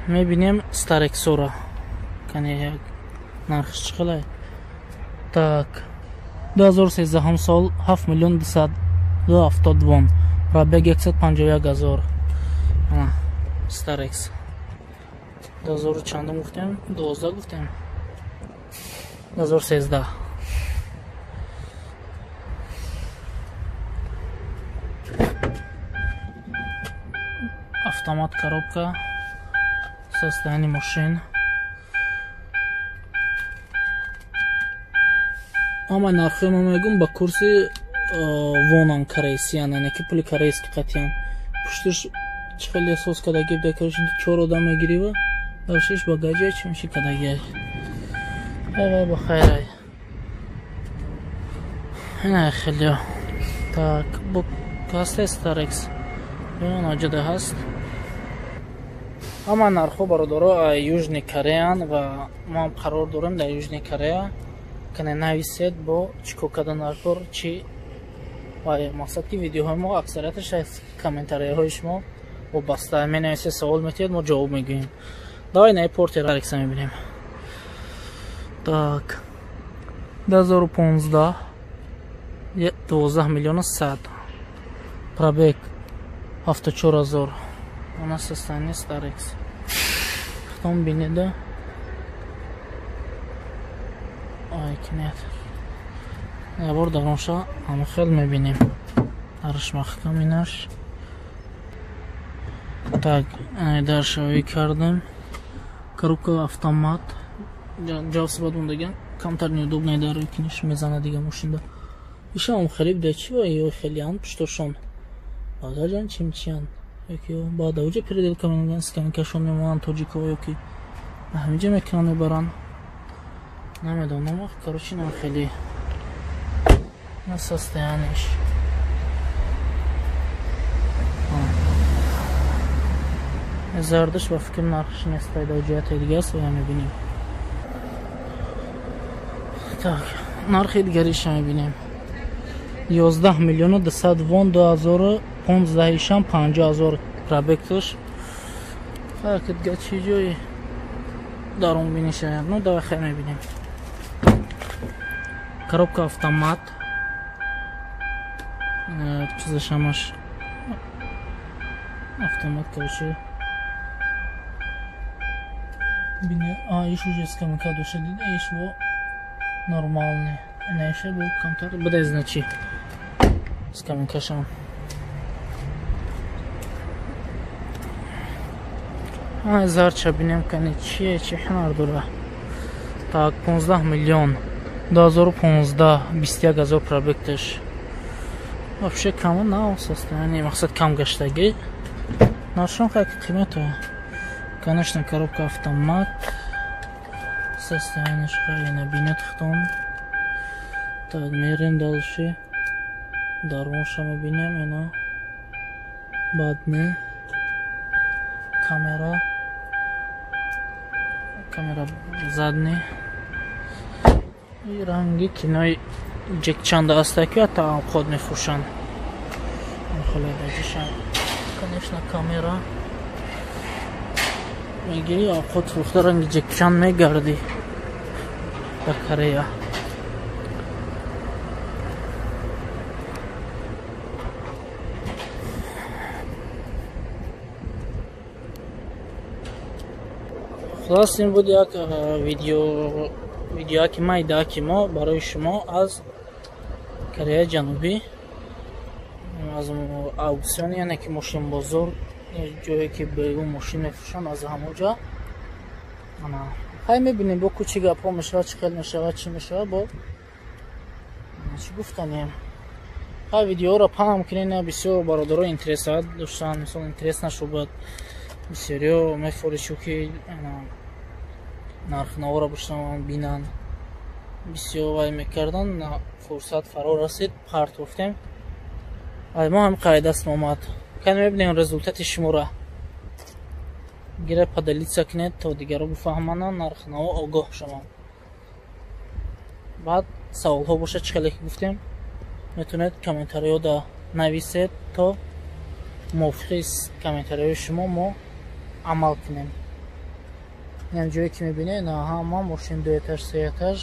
Мебинем Старексора. Кане як нархш чӣ хелай? Так. 2013 сол 7 миллион 270 вон. Пробег 151 ҳазор. Ана Старекс. 2000 чандум гуфтем? 12 гуфтем. 2013. Автомат коробка. Состояние машин. Ама нархи ма мегум ба курси вонан корейсиян, яъне ки пули корейски қатиян. Пуштиш чӣ хеле эҳсос кадаги бекарш чор одам мегирива, даршиш багажа чӣ меши кадаги. Ай ба хайрай. Ина хеле. Так, бу касте Старекс. Ин оҷода ҳаст. Ама нархҳо бародаро Южный Кореян ва мо ҳам қарор дорем дар Южный Корея. Кане нависед бо чӣ кор кардан нархҳо чӣ ва мақсад ки видеоҳои мо аксарияташ аз комментарияҳои шумо вобаста. Менависед, савол метиҳед, мо ҷавоб мегӯем. Давай наи Портер Алекса мебинем. Так. 2015 12 миллиона 100. Пробег 74 ҳазор. У нас состояние Старекс. Потом бинеда. Ай, нет. Я бор давонша, ам хел мебинем. Дарш маҳкам инаш. Так, даршавӣ кардем. Коробка автомат. Ҷавоб бад мондаган. Камтар неудобный дар киниш мезана дига мошинда. Ишам хариб да чи ва ё хелиан пуштошон. Багажан чимчиан. Ёки баъд ауҷа переделка менамоянд, сканкашон мемонанд тоҷикова ёки ҳамиҷа мекунанд мебаранд. Намедонам, короче, нам хеле на состояниш. Зардаш ба фикр нархш нест, пайдо ҷиҳати дига аст ва мебинем. Так, нархи дигариша мебинем. 11 миллиона 200 вон 2015 ишам 50 ҳазор пробег дошт. Так, дига чӣ ҷои дарун биниша? Ну, давай хай мебинем. Коробка автомат. Чизашамаш автомат, короче. Бине, иш уже скамейка доша дида, иш во нормальный. Инаиша бу камтар буда значи. Скамейкашам. Зарча бинем кани чие, чи ҳунар дора. Так, 15 миллион 2015 21 ҳазор пробег дошт. Вообще кам на состояние, мақсад кам гаштаги. Нархшон хай қимато. Конечно, коробка автомат. Состояние хай набинет хтон. Так, мерем дальше. Дарвонша мебинем, ина. Баъд не. Камера. Камера задний. И ранги кинои ҷекчанда аста ки ҳатто авқот мефурӯшанд. Конечно, камера мегирӣ, авқот фурӯхта ранги ҷекчанд мегардӣ дар Корея. Хулос, ин буд як видеоаки майдааки мо барои шумо аз Кореяи Ҷанубӣ, аз ауксион, яъне ки мошинбозор, ҷое ки берун мошин мефурӯшанд, аз ҳамон ҷо. Хай мебинем бо ку чӣ гапҳо мешавад, чӣ хел мешавад, чӣ мешавад, бо чӣ гуфтанем. Хай видеоро паҳм кунед, бисёр бародаро интересат доштанд, мисол интерес нашуд, бисёриё мефоришӯ ки нархнаворо бишнаванд, бинанд. Бисёр вай мекарданд, фурсат фаро расид, партофтем. Ай мо ҳам қайдаст омад. Кани мебинем результати шуморо. Гира поделиться кунед, то дигаро бифаҳманд, нархнаво огоҳ шаванд. Баъд саволҳо бошад, чӣ хеле ки гуфтем, метавонед комментариҳо да нависед, то мувофиқи комментариҳои шумо мо амал кунем. Инам ҷое ки мебинед, ҳама мошин ду этаж, се этаж.